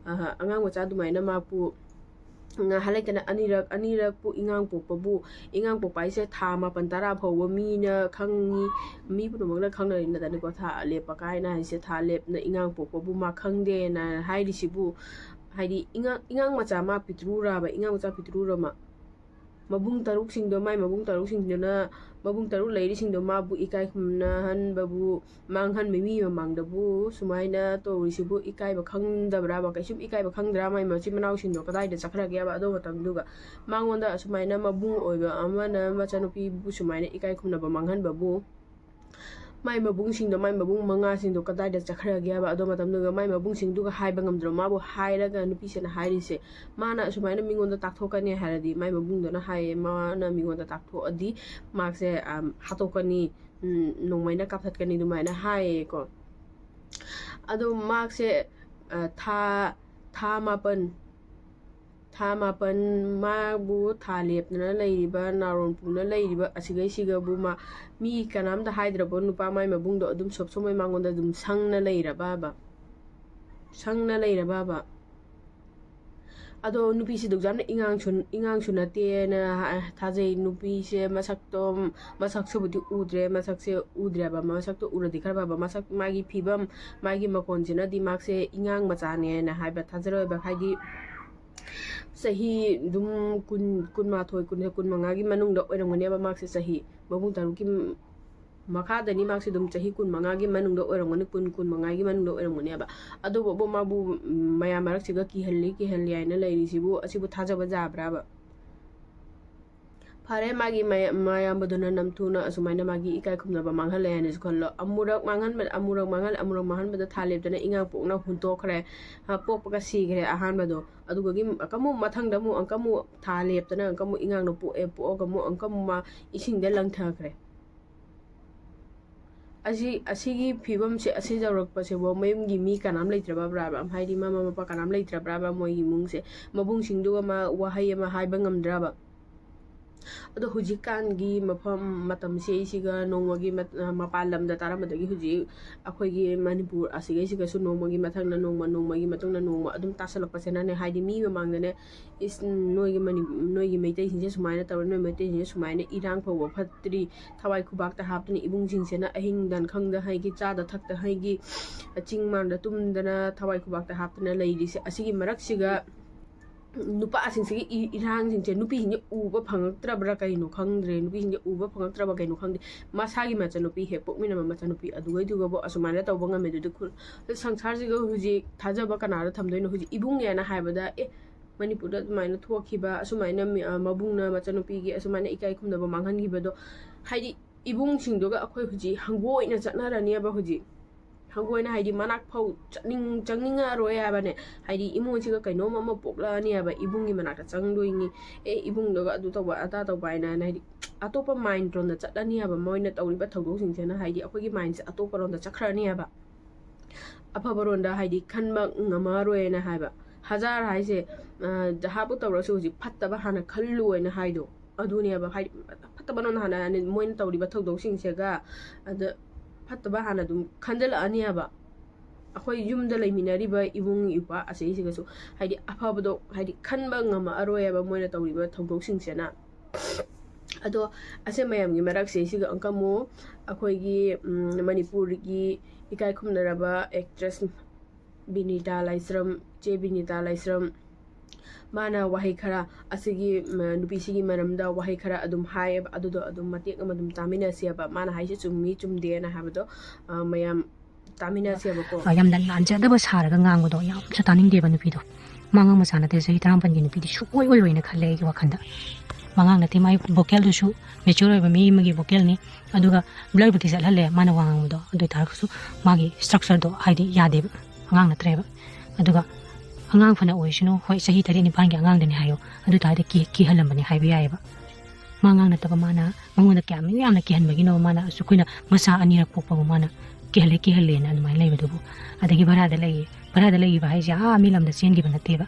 ꯑ, ꯑꯉꯥꯡ ꯃꯆꯥ ꯑꯗꯨꯃꯥꯏꯅ ꯃꯥꯄꯨ ꯉꯥꯏꯍꯥꯛ ꯂꯩꯇꯅ ꯑꯅꯤꯔꯛ, ꯑꯅꯤꯔꯛꯄꯨ ꯏꯉꯥꯡ ꯄꯣꯛꯄꯕꯨ, ꯏꯉꯥꯡ ꯄꯣꯛꯄ ꯍꯥꯏꯁꯦ ꯊꯥ ꯃꯥꯄꯟ ꯇꯔꯥ ꯐꯥꯎꯕ ꯃꯤꯅ ꯈꯪꯉꯤ, ꯃꯤ ꯄꯨꯝꯅꯃꯛꯅ ꯈꯪꯅꯔꯤꯅꯗꯅꯤꯀꯣ, ꯊꯥ ꯂꯦꯞꯄ ꯀꯥꯏꯅ ꯍꯥꯏꯁꯦ, ꯊꯥ ꯂꯦꯞꯅ ꯏꯉꯥꯡ ꯄꯣꯛꯄꯕꯨ ꯃꯥ ꯈꯪꯗꯦꯅ ꯍꯥꯏꯔꯤꯁꯤꯕꯨ, ꯍꯥꯏꯗꯤ ꯏꯉꯥꯡ, ꯏꯉꯥꯡ ꯃꯆꯥ ꯃꯥ ꯄꯤꯛꯇ꯭ꯔꯨꯔꯕ, ꯏꯉꯥꯡ ꯃꯆꯥ ꯄꯤꯛꯇ꯭ꯔꯨꯔꯃ ꯃꯕꯨꯡ ꯇꯔꯨꯛꯁꯤꯡꯗꯣ, ꯃꯥꯏ ꯃꯕꯨꯡ ꯇꯔꯨꯛꯁꯤꯡꯗꯨꯅ, ꯃꯕꯨꯡ ꯇꯔꯨꯛ ꯂꯩꯔꯤꯁꯤꯡꯗꯣ ꯃꯥꯕꯨ ꯏꯀꯥꯏ ꯈꯨꯝꯅꯍꯟꯕꯕꯨ, ꯃꯥꯡꯍꯟꯕ, ꯃꯤ ꯃꯃꯥꯡꯗꯕꯨ ꯁꯨꯃꯥꯏꯅ ꯇꯧꯔꯤꯁꯤꯕꯨ ꯏꯀꯥꯏꯕ ꯈꯪꯗꯕ꯭ꯔꯥꯕ? ꯀꯩꯁꯨꯝ ꯏꯀꯥꯏꯕ ꯈꯪꯗ꯭ꯔꯥ? ꯃꯥꯏ ꯃꯆꯤꯟ ꯃꯅꯥꯎꯁꯤꯡꯗꯣ ꯀꯗꯥꯏꯗ ꯆꯠꯈ꯭ꯔꯒꯦꯕ? ꯑꯗꯨ ꯃꯇꯝꯗꯨꯒ ꯃꯉꯣꯟꯗ ꯑꯁꯨꯃꯥꯏꯅ ꯃꯕꯨꯡ ꯑꯣꯏꯕ ꯑꯃꯅ ꯃꯆꯥꯅꯨꯄꯤꯕꯨ ꯁꯨꯃꯥꯏꯅ ꯏꯀꯥꯏ ꯈꯨꯝꯅꯕ ꯃꯥꯡꯍꯟꯕꯕꯨ, ꯃꯥꯏ ꯃꯕꯨꯡꯁꯤꯡꯗꯣ, ꯃꯥꯏ ꯃꯕꯨꯡ ꯃꯉꯥꯁꯤꯡꯗꯣ ꯀꯗꯥꯏꯗ ꯆꯠꯈ꯭ꯔꯒꯦꯕ? ꯑꯗꯨ ꯃꯇꯝꯗꯨꯒ ꯃꯥꯏ ꯃꯕꯨꯡꯁꯤꯡꯗꯨꯒ ꯍꯥꯏꯕ ꯉꯝꯗ꯭ꯔꯣ? ꯃꯥꯕꯨ ꯍꯥꯏꯔꯒ ꯅꯨꯄꯤꯁꯤꯅ ꯍꯥꯏꯔꯤꯁꯦ, ꯃꯥꯅ ꯑꯁꯨꯃꯥꯏꯅ ꯃꯤꯉꯣꯟꯗ ꯇꯥꯛꯊꯣꯛꯀꯅꯤ ꯍꯥꯏꯔꯗꯤ, ꯃꯥꯏ ꯃꯕꯨꯡꯗꯨꯅ ꯍꯥꯏꯌꯦ, ꯃꯥꯅ ꯃꯤꯉꯣꯟꯗ ꯇꯥꯛꯊꯣꯛꯑꯗꯤ ꯃꯍꯥꯛꯁꯦ, ꯑꯝ, ꯍꯥꯠꯇꯣꯛꯀꯅꯤ, ꯎꯝ, ꯅꯣꯡꯃꯩꯅ ꯀꯥꯞꯊꯠꯀꯅꯤ ꯑꯗꯨꯃꯥꯏꯅ ꯍꯥꯏꯌꯦꯀꯣ꯫ ꯑꯗꯣ ꯃꯍꯥꯛꯁꯦ, ꯑ, ꯊꯥ, ꯊꯥ ꯃꯥꯄꯟ, ꯊꯥ ꯃꯥꯄꯟ ꯃꯥꯕꯨ ꯊꯥ ꯂꯦꯞꯇꯅ ꯂꯩꯔꯤꯕ, ꯅꯥꯔꯣꯟ ꯄꯨꯡꯅ ꯂꯩꯔꯤꯕ ꯑꯁꯤꯈꯩꯁꯤꯒꯕꯨ ꯃꯥ, ꯃꯤ ꯀꯅꯥꯝꯇ ꯍꯥꯏꯗ꯭ꯔꯕ ꯅꯨꯄꯥ ꯃꯥꯏ ꯃꯕꯨꯡꯗꯣ ꯑꯗꯨꯝ ꯁꯣꯞ ꯁꯣꯃꯩ ꯃꯉꯣꯟꯗ ꯑꯗꯨꯝ ꯁꯪꯅ ꯂꯩꯔꯕꯕ? ꯁꯪꯅ ꯂꯩꯔꯕꯕ? ꯑꯗꯣ ꯅꯨꯄꯤꯁꯦ ꯑꯗꯨꯛ ꯌꯥꯝꯅ ꯏꯉꯥꯡꯁꯨ ꯏꯉꯥꯡꯁꯨ ꯅꯠꯇꯦꯅ ꯍꯥꯏ- ꯊꯥꯖꯩ꯫ ꯅꯨꯄꯤꯁꯦ ꯃꯁꯛꯇꯣ, ꯃꯁꯛꯁꯤꯕꯨꯗꯤ ꯎꯗ꯭ꯔꯦ, ꯃꯁꯛꯁꯦ ꯎꯗ꯭ꯔꯦꯕ, ꯃꯁꯛꯇꯣ ꯎꯔꯗꯤ ꯈꯔ ꯐꯕ, ꯃꯁꯛ, ꯃꯥꯒꯤ ꯐꯤꯕꯝ, ꯃꯥꯒꯤ ꯃꯈꯣꯟꯁꯤꯅꯗꯤ ꯃꯥꯁꯦ ꯏꯉꯥꯡ ꯃꯆꯥꯅꯦꯅ ꯍꯥꯏꯕ ꯊꯥꯖꯔꯣꯏꯕ꯫ ꯍꯥꯏꯗꯤ ꯆꯍꯤ ꯑꯗꯨꯝ ꯀꯨꯟ, ꯀꯨꯟꯃꯥꯊꯣꯏ, ꯀꯨꯟ, ꯀꯨꯟꯃꯉꯥꯒꯤ ꯃꯅꯨꯡꯗ ꯑꯣꯏꯔꯝꯒꯅꯦꯕ ꯃꯥꯁꯦ, ꯆꯍꯤ ꯃꯕꯨꯡ ꯇꯔꯨꯛꯀꯤ ꯃꯈꯥꯗꯅꯤ꯫ ꯃꯥꯁꯦ ꯑꯗꯨꯝ ꯆꯍꯤ ꯀꯨꯟꯃꯉꯥꯒꯤ ꯃꯅꯨꯡꯗ ꯑꯣꯏꯔꯝꯒꯅꯤ, ꯀꯨꯟ, ꯀꯨꯟꯃꯉꯥꯒꯤ ꯃꯅꯨꯡꯗ ꯑꯣꯏꯔꯝꯒꯅꯦꯕ꯫ ꯑꯗꯨꯕꯨ ꯃꯥꯕꯨ, ꯎꯝ, ꯃꯌꯥꯝ ꯃꯔꯛꯁꯤꯒ ꯀꯤꯍꯜꯂꯤ, ꯀꯤꯍꯜꯂꯤ ꯍꯥꯏꯅ ꯂꯩꯔꯤꯁꯤꯕꯨ, ꯑꯁꯤꯕꯨ ꯊꯥꯖꯕ ꯌꯥꯕ꯭ꯔꯥꯕ? ꯐꯔꯦ, ꯃꯥꯒꯤ ꯃꯌꯥ-, ꯃꯌꯥꯝꯕꯗꯨꯅ ꯅꯝꯊꯨꯅ ꯑꯁꯨꯃꯥꯏꯅ ꯃꯥꯒꯤ ꯏꯀꯥꯏ ꯈꯨꯝꯅꯕ ꯃꯥꯡꯍꯜꯂꯦ ꯍꯥꯏꯅꯁꯨ ꯈꯜꯂꯣ꯫ ꯑꯃꯨꯔꯛ ꯃꯥꯡꯍꯟꯕ, ꯑꯃꯨꯔꯛ ꯃꯥꯡꯍꯜ-, ꯑꯃꯨꯔꯛ ꯃꯥꯡꯍꯟꯕꯗ ꯊꯥ ꯂꯦꯞꯇꯅ ꯏꯉꯥꯡ ꯄꯣꯛꯅ ꯍꯨꯟꯇꯣꯛꯈ꯭ꯔꯦ꯫ ꯍꯥ, ꯄꯣꯛꯄꯒ ꯁꯤꯈ꯭ꯔꯦ ꯑꯍꯥꯟꯕꯗꯣ꯫ ꯑꯗꯨꯒ ꯑꯃꯨꯛ ꯃꯊꯪꯗ ꯑꯃꯨꯛ, ꯑꯃꯨꯛ ꯊꯥ ꯂꯦꯞꯇꯅ ꯑꯃꯨꯛ ꯏꯉꯥꯡꯗꯣ ꯄꯣꯛꯑꯦ, ꯄꯣꯛꯑꯒ ꯑꯃꯨꯛ, ꯑꯃꯨꯛ ꯃꯥ ꯏꯁꯤꯡꯗ ꯂꯪꯊꯈ꯭ꯔꯦ꯫ ꯑꯁꯤ, ꯑꯁꯤꯒꯤ ꯐꯤꯕꯝꯁꯦ, ꯑꯁꯤ ꯌꯧꯔꯛꯄꯁꯤꯕꯨ ꯃꯌꯨꯝꯒꯤ ꯃꯤ ꯀꯅꯥꯝ ꯂꯩꯇ꯭ꯔꯕ꯭ꯔꯥꯕ? ꯍꯥꯏꯗꯤ ꯃꯃꯥ ꯃꯄꯥ ꯀꯅꯥꯝ ꯂꯩꯇ꯭ꯔꯕ꯭ꯔꯥꯕ ꯃꯣꯏꯒꯤ ꯏꯃꯨꯡꯁꯦ? ꯃꯕꯨꯡꯁꯤꯡꯗꯨꯒ ꯃꯥ ꯋꯥꯍꯩ ꯑꯃ ꯍꯥꯏꯕ ꯉꯝꯗ꯭ꯔꯕ? ꯑꯗꯣ ꯍꯧꯖꯤꯛꯀꯥꯟꯒꯤ ꯃꯐꯝ, ꯃꯇꯝꯁꯦ ꯑꯩꯁꯤꯒ ꯅꯣꯡꯃꯒꯤ ꯃꯠ-, ꯃꯄꯥꯟ ꯂꯝꯗ ꯇꯥꯔꯝꯕꯗꯒꯤ ꯍꯧꯖꯤꯛ ꯑꯩꯈꯣꯏꯒꯤ ꯃꯅꯤꯄꯨꯔ ꯑꯁꯤꯒꯩꯁꯤꯒꯁꯨ ꯅꯣꯡꯃꯒꯤ ꯃꯊꯪꯗ ꯅꯣꯡꯃ, ꯅꯣꯡꯃꯒꯤ ꯃꯇꯨꯡꯗ ꯅꯣꯡꯃ ꯑꯗꯨꯝ ꯇꯥꯁꯜꯂꯛꯄꯁꯤꯅꯅꯦ, ꯍꯥꯏꯗꯤ ꯃꯤ ꯃꯃꯥꯡꯗꯅꯦ, "ꯏꯁ, ꯅꯣꯏꯒꯤ ꯃꯅꯤ-, ꯅꯣꯏꯒꯤ ꯃꯩꯇꯩꯁꯤꯡꯁꯦ ꯁꯨꯃꯥꯏꯅ ꯇꯧꯔꯦ, ꯅꯣꯏ ꯃꯩꯇꯩꯁꯤꯡꯁꯦ ꯁꯨꯃꯥꯏꯅ ꯏꯔꯥꯡ ꯐꯧꯕ ꯐꯠꯇ꯭ꯔꯤ, ꯊꯋꯥꯏ ꯈꯨꯕꯥꯛꯇ ꯍꯥꯞꯇꯨꯅ ꯏꯕꯨꯡꯁꯤꯡꯁꯤꯅ ꯑꯍꯤꯡ ꯗꯟꯈꯪꯗ ꯍꯩꯒꯤ ꯆꯥꯗ ꯊꯛꯇ ꯍꯩꯒꯤ ꯆꯤꯡ ꯃꯥꯟꯗ ꯇꯨꯝꯗꯅ ꯊꯋꯥꯏ ꯈꯨꯕꯥꯛꯇ ꯍꯥꯞꯇꯅ ꯂꯩꯔꯤꯁꯦ, ꯑꯁꯤꯒꯤ ꯃꯔꯛꯁꯤꯒ ꯅꯨꯄꯥꯁꯤꯡꯁꯤꯒꯤ ꯏ-, ꯏꯔꯥꯡꯁꯤꯡꯁꯦ ꯅꯨꯄꯤꯁꯤꯡꯁꯦ ꯎꯕ ꯐꯪꯉꯛꯇ꯭ꯔꯕ꯭ꯔꯥ ꯀꯩꯅꯣ ꯈꯪꯗ꯭ꯔꯦ, ꯅꯨꯄꯤꯁꯤꯡꯁꯦ ꯎꯕ ꯐꯪꯉꯛꯇ꯭ꯔꯕ ꯀꯩꯅꯣ ꯈꯪꯗꯦ, ꯃꯁꯥꯒꯤ ꯃꯆꯥꯅꯨꯄꯤ ꯍꯦꯛ ꯄꯣꯛꯃꯤꯟꯅꯕ ꯃꯆꯥꯅꯨꯄꯤ ꯑꯗꯨꯒꯩꯗꯨꯒꯕꯨ ꯑꯁꯨꯃꯥꯏꯅ ꯇꯧꯕ ꯉꯝꯃꯦ꯫ ꯑꯗꯨꯗꯤ ꯈꯨ-, ꯁꯪꯁꯥꯔꯁꯤꯒ ꯍꯧꯖꯤꯛ ꯊꯥꯖꯕ ꯀꯅꯥꯗ ꯊꯝꯗꯣꯏꯅꯣ? ꯍꯧꯖꯤꯛ ꯏꯕꯨꯡꯅꯦꯅ ꯍꯥꯏꯕꯗ, ꯑꯦ, ꯃꯅꯤꯄꯨꯔꯗ ꯑꯗꯨꯃꯥꯏꯅ ꯊꯣꯛꯈꯤꯕ, ꯑꯁꯨꯃꯥꯏꯅ ꯃꯤ-, ꯑ, ꯃꯕꯨꯡꯅ ꯃꯆꯥꯅꯨꯄꯤꯒꯤ ꯑꯁꯨꯃꯥꯏꯅ ꯏꯀꯥꯏ ꯈꯨꯝꯅꯕ ꯃꯥꯡꯍꯟꯈꯤꯕꯗꯣ, ꯍꯥꯏꯗꯤ ꯏꯕꯨꯡꯁꯤꯡꯗꯨꯒ ꯑꯩꯈꯣꯏ ꯍꯧꯖꯤꯛ ꯍꯪꯒꯣꯏꯅ ꯆꯠꯅꯔꯅꯦꯕ꯫ ꯍꯧꯖꯤꯛ ꯍꯪꯒꯣꯏꯅ, ꯍꯥꯏꯗꯤ ꯃꯅꯥꯛ ꯐꯥꯎ ꯆꯠꯅꯤꯡ-, ꯆꯪꯅꯤꯡꯉꯛꯑꯔꯣꯏ ꯍꯥꯏꯕꯅꯦ꯫ ꯍꯥꯏꯗꯤ ꯏꯃꯨꯡꯁꯤꯒ ꯀꯩꯅꯣꯝ ꯑꯃ ꯄꯣꯛꯂꯛꯑꯅꯤ ꯍꯥꯏꯕ, ꯏꯕꯨꯡꯒꯤ ꯃꯅꯥꯛꯇ ꯆꯪꯗꯣꯏꯅꯤ, ꯑꯦ, ꯏꯕꯨꯡꯗꯨꯒ ꯑꯗꯨ ꯇꯧꯕ ꯑꯗꯥ ꯇꯧꯕ ꯍꯥꯏꯅ, ꯍꯥꯏꯅ ꯍꯥꯏꯗꯤ ꯑꯇꯣꯞꯄ ꯃꯥꯏꯟ ꯔꯣꯝꯗ ꯆꯠꯂꯅꯤ ꯍꯥꯏꯕ꯫ ꯃꯣꯏꯅ ꯇꯧꯔꯤꯕ ꯊꯧꯗꯣꯛꯁꯤꯡꯁꯤꯅ ꯍꯥꯏꯗꯤ ꯑꯩꯈꯣꯏꯒꯤ ꯃꯥꯏꯟꯁꯦ ꯑꯇꯣꯞꯄ ꯔꯣꯝꯗ ꯆꯠꯈ꯭ꯔꯅꯤ ꯍꯥꯏꯕ꯫ ꯑꯐꯕꯔꯣꯝꯗ ꯍꯥꯏꯗꯤ ꯈꯟꯕ ꯉꯝꯃꯔꯣꯏꯅ ꯍꯥꯏꯕ꯫ ꯍꯖꯥꯔ ꯍꯥꯏꯁꯦ, ꯑ, ꯖꯍꯥꯕꯨ ꯇꯧꯔꯁꯨ ꯍꯧꯖꯤꯛ ꯐꯠꯇꯕ ꯍꯥꯟꯅ ꯈꯜꯂꯨ ꯍꯥꯏꯅ ꯍꯥꯏꯗꯣ ꯑꯗꯨꯅꯦꯕ꯫ ꯍꯥꯏꯗꯤ ꯐꯠꯇꯕꯔꯣꯝꯗ ꯍꯥꯟꯅ ꯃꯣꯏꯅ ꯇꯧꯔꯤꯕ ꯊꯧꯗꯣꯛꯁꯤꯡꯁꯤꯒ ꯑꯗ ꯐꯠꯇꯕ ꯍꯥꯟꯅ ꯑꯗꯨꯝ ꯈꯟꯖꯜꯂꯛꯑꯅꯦꯕ꯫ ꯑꯩꯈꯣꯏ ꯌꯨꯝꯗ ꯂꯩꯃꯤꯟꯅꯔꯤꯕ ꯏꯕꯨꯡ ꯏꯄ꯭ꯋꯥ ꯑꯁꯤꯁꯤꯒꯁꯨ ꯍꯥꯏꯗꯤ ꯑꯐꯕꯗꯣ ꯍꯥꯏꯗꯤ ꯈꯟꯕ ꯉꯝꯃꯛꯑꯔꯣꯏꯕ ꯃꯣꯏꯅ ꯇꯧꯔꯤꯕ ꯊꯧꯗꯣꯛꯁꯤꯡꯁꯤꯅ꯫ ꯑꯗꯣ ꯑꯁꯤ ꯃꯌꯥꯝꯒꯤ ꯃꯔꯛꯁꯤꯗꯩꯁꯤꯒ ꯑꯃꯨꯛꯀ ꯑꯃꯨꯛ ꯑꯩꯈꯣꯏꯒꯤ ꯎꯝ, ꯃꯅꯤꯄꯨꯔꯒꯤ ꯏꯀꯥꯏ ꯈꯨꯝꯅꯔꯕ ꯑꯦꯛꯇ꯭ꯔꯦꯁ ꯕꯤꯅꯤꯇꯥ ꯂꯥꯏꯁ꯭ꯔꯝ, ꯆꯦ ꯕꯤꯅꯤꯇꯥ ꯂꯥꯏꯁ꯭ꯔꯝ, ꯃꯥꯅ ꯋꯥꯍꯩ ꯈꯔ ꯑꯁꯤꯒꯤ ꯎꯝ, ꯅꯨꯄꯤꯁꯤꯒꯤ ꯃꯔꯝꯗ ꯋꯥꯍꯩ ꯈꯔ ꯑꯗꯨꯝ ꯍꯥꯏꯌꯦꯕ꯫ ꯑꯗꯨꯗꯣ ꯑꯗꯨꯝ ꯃꯇꯦꯛ ꯑꯃ ꯑꯗꯨꯝ ꯇꯥꯃꯤꯟꯅꯁꯦꯕ, ꯃꯥꯅ ꯍꯥꯏꯁꯦ ꯆꯨꯝꯃꯤ ꯆꯨꯝꯗꯦꯅ ꯍꯥꯏꯕꯗꯣ ꯑ, ꯃꯌꯥꯝ ꯇꯥꯃꯤꯟꯅꯁꯦꯕꯀꯣ꯫ ꯑ, ꯌꯥꯝꯅ ꯂꯥꯟꯖꯗꯕ ꯁꯥꯔꯒ ꯉꯥꯡꯕꯗꯣ ꯌꯥꯝꯁꯨ ꯇꯥꯅꯤꯡꯗꯦꯕ ꯅꯨꯄꯤꯗꯣ꯫ ꯃꯥ ꯑꯉꯥꯡ ꯃꯆꯥ ꯅꯠꯇꯦ, ꯆꯍꯤ ꯇꯔꯥꯃꯥꯄꯟꯒꯤ ꯅꯨꯄꯤꯗꯤ ꯁꯨꯡꯑꯣꯏ ꯑꯣꯏꯔꯣꯏꯅ ꯈꯜꯂꯦ ꯑꯩꯒꯤ ꯋꯥꯈꯜꯗ꯫ ꯑꯉꯥꯡ ꯅꯠꯇꯦ, ꯃꯥꯏ vocalꯗꯨꯁꯨ mature ꯑꯣꯏꯕ ꯃꯤ ꯑꯃꯒꯤ vocalꯅꯤ꯫ ꯑꯗꯨꯒ blurꯕꯨꯗꯤ ꯆꯠꯍꯜꯂꯦ ꯃꯥꯅ ꯋꯥ ꯉꯥꯡꯕꯗꯣ, ꯑꯗꯨ ꯑꯣꯏꯇꯥꯔꯒꯁꯨ ꯃꯥꯒꯤ structureꯗꯣ ꯍꯥꯏꯗꯤ ꯌꯥꯗꯦꯕ, ꯑꯉꯥꯡ ꯅꯠꯇ꯭ꯔꯦꯕ꯫ ꯑꯗꯨꯒ ꯑꯉꯥꯡ ꯐꯅ ꯑꯣꯏꯁꯅꯨ, ꯍꯣꯏ, ꯆꯍꯤ ꯇꯔꯦꯠ ꯅꯤꯄꯥꯟꯒꯤ ꯑꯉꯥꯡꯗꯅꯤ ꯍꯥꯏꯌꯣ, ꯑꯗꯨ ꯑꯣꯏꯇꯥꯔꯗꯤ ꯀꯤ-, ꯀꯤꯍꯜꯂꯝꯕꯅꯤ ꯍꯥꯏꯕ ꯌꯥꯏꯑꯕ꯫ ꯃꯥ ꯑꯉꯥꯡ ꯅꯠꯇꯕ, ꯃꯥꯅ ꯃꯉꯣꯟꯗ ꯀꯌꯥꯝ ꯌꯥꯝꯅ ꯀꯤꯍꯟꯕꯒꯤꯅꯣ? ꯃꯥꯅ ꯑꯁ, ꯑꯩꯈꯣꯏꯅ ꯃꯆꯥ ꯑꯅꯤꯔꯛ ꯄꯣꯛꯄꯕꯨ ꯃꯥꯅ ꯀꯤꯍꯜꯂꯦ ꯀꯤꯍꯜꯂꯦꯅ ꯑꯗꯨꯃꯥꯏꯅ ꯂꯩꯕꯗꯨꯕꯨ꯫ ꯑꯗꯒꯤ ꯚꯔꯥꯗ ꯂꯩꯌꯦ, ꯚꯔꯥꯗ ꯂꯩꯈꯤꯕ ꯍꯥꯏꯁꯦ ꯑꯥ ꯃꯤ ꯂꯝꯗ ꯆꯦꯟꯈꯤꯕ ꯅꯠꯇꯦꯕ꯫